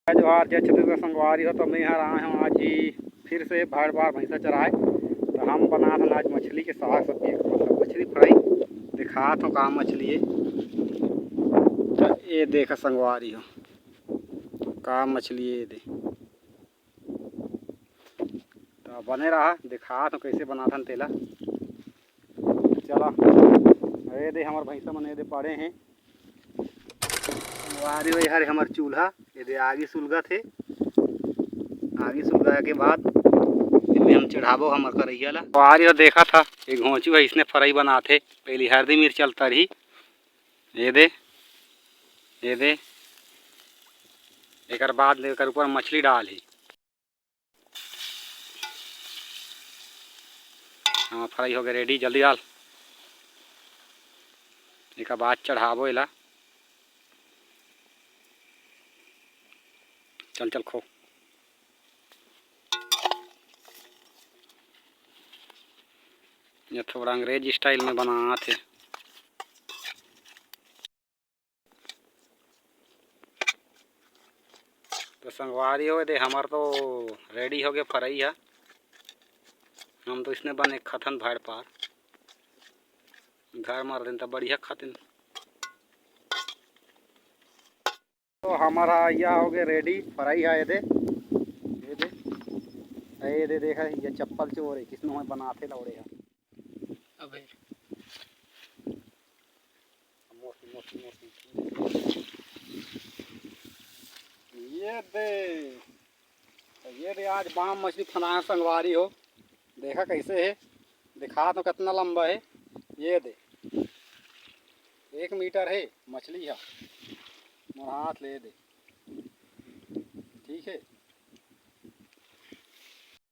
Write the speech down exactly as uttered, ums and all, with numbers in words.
जोहार, जय छत्तीसगढ़ संगवारी हो। तो मैं हर आए हूँ आज ही फिर से भाड़ पार भैंसा चराए। तो हम बनात हन आज मछली के साग सब्जी, मतलब मछली फ्राई। दिखात हूँ का मछली है। तो ये देखा संगवारी हो, का मछली है ये दे। तो बने रहा, दिखात हूँ कैसे बनात हन तेला। चला, ये दे हमर भैंसा मन ये दे पड़े हैं। संगवारी हो, ये हरे हमर चूल्हा, ये दे आगी सुलगत हे। आगी सुलगा के बाद एमे हम चढ़ाबो हमर करैया ला। संगवारी हो, देखा था ये घोंचू है, इसने फ्राई बनात हे। पहली हरदी मिर्च चलता रही, ये दे, ये दे, एकर बाद एकर ऊपर मछली डाल ही। हाँ, फ्राई हो गए, रेडी। जल्दी डाल, एकर बाद चढ़ाबो एला। चल चल खो। ये थोड़ा अंग्रेज स्टाइल में बनात हे। तो संगवारी हो दे, हमर तो रेडी हो गए फ्राई ह। हम तो इसने बने खाथन भाड़ पार, घर मार दिन तो बढ़िया खातिन। तो हमारा या हो गए रेडी फ्राई है, ये दे, ये दे, ये दे, देखा, ये चप्पल चोर है, किसने हमें बनाते लौड़े है। अबे मोटी, मोटी, मोटी। ये दे, तो ये दे, आज बाम मछली फंदाए संगवारी हो। देखा कैसे है, दिखा तो कितना लंबा है। ये दे, एक मीटर है मछली है, मोर हाथ ले दे। ठीक है,